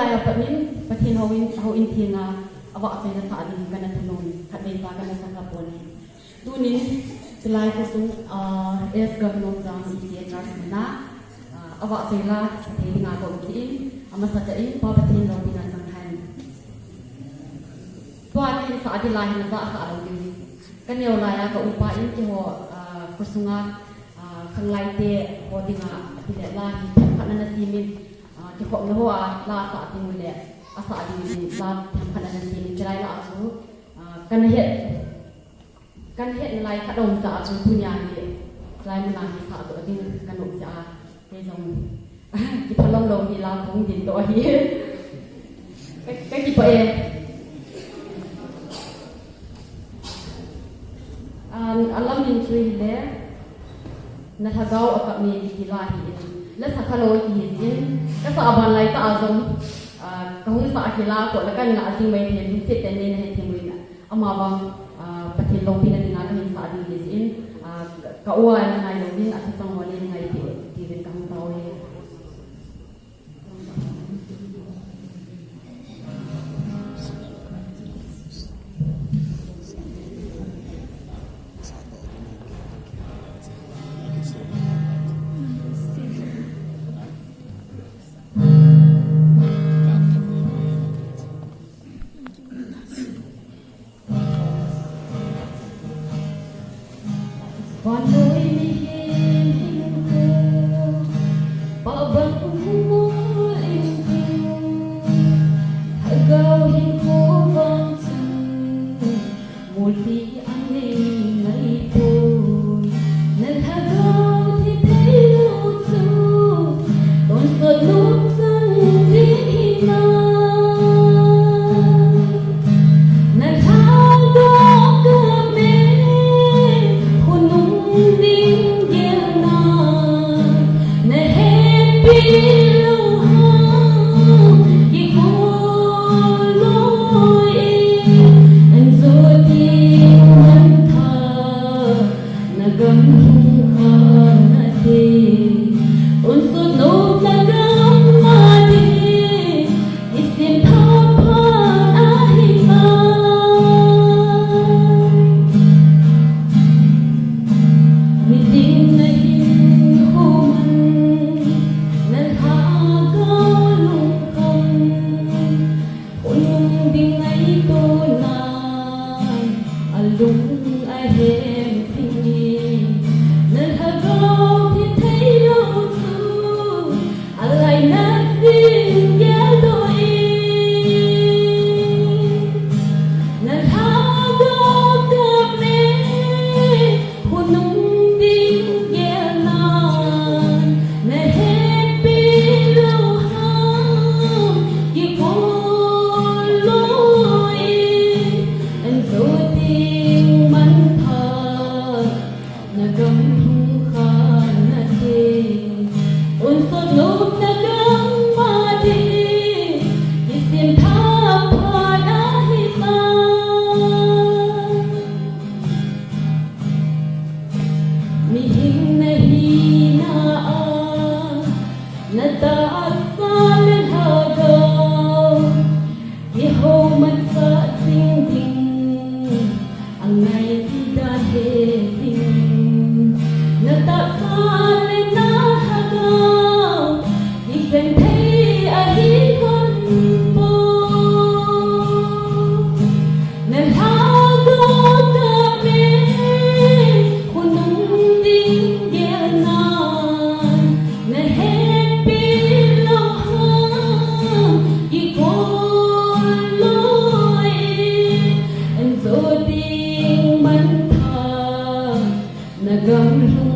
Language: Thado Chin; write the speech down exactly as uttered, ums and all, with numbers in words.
Aya panin, Pathen houin, houin thenga, avahchoi nasah ding kana thunom, khatvei cha kana sanga pon ahi. Tunin, chulai khosung, ah, S. Gamnomjang E C A Church muna, ah, avahchoi la, sathei dinga kaum kit in, amasatah in, Pa Pathen loupina chang hen. Tua kahin sah ding la hi najah kha lou ding. Kaneo laiya ka upa in keiho, ah, khosunga, ah, khanglai te ho dinga, ahile la hi themkhat ana semin, ah, kikhopna hoa la asah ding ule, asah ding ding la themkhat ana semin, chulai la a chu, ah, kana het, kana het nalai khat aum jeh a chu tunia hi, chulai muna hi sahdoh ding kanom jeh a. Kei jong, kiphalom lou hi la kahung ding toh ahi. Ka, kakipah e. Um, alam in chu hile, Na Lhagao akap e kiti la hi in. La sa kha lou kiti hin. Kasah ban lai tah a jong, ah, kahung sah kit la, ko la kan la jing mai thei, lungset tah in neina hethem uvin. Amavang, ah, Pathen loupina dinga kahin sah ding ahi jeh in, ah, ka u a nangai louvin, athuchang ho nei ngaipeh uvin kahung tao e. Vannoi mihem hinkho, pabang mol in tin, Lhagao hinkho vang chun, multi anei ngai poi. Na Lhagao thi thei lou chu, tonsot nop chang ding hinam. Na Lhagao kap e, khonung ding gelna, na hepi lou ham, kikol loi in, an jot ding manthah, na gam lhung kha nate, tonsot nop na gam mate, Isim thapha ahi ma. Miding na hinkho man, na Lhagao lungkham, khonung ding ngaito nan, alung ahem jing e, na Lhagao thi thei lou chu, alainat jing geldoh in, na Lhagao kap e, khonung ding gelna, na hepi lou ham, kikol loi in, an jot ding manthah, na gam lhung kha nate, tonsot nop na gam mate, isim thapha ahi ma. Mihem na hina a, na tahsa le Lhagao, kihoumat sah jing ding, angai ti dan he jing. Na tahsa le na Lhagao, kikhen thei ahi lhon poi. Na Lhagao kap e, khonung ding gelna, na hepi lou ham, kikol loi in, an jot ding manthah, na gam lhung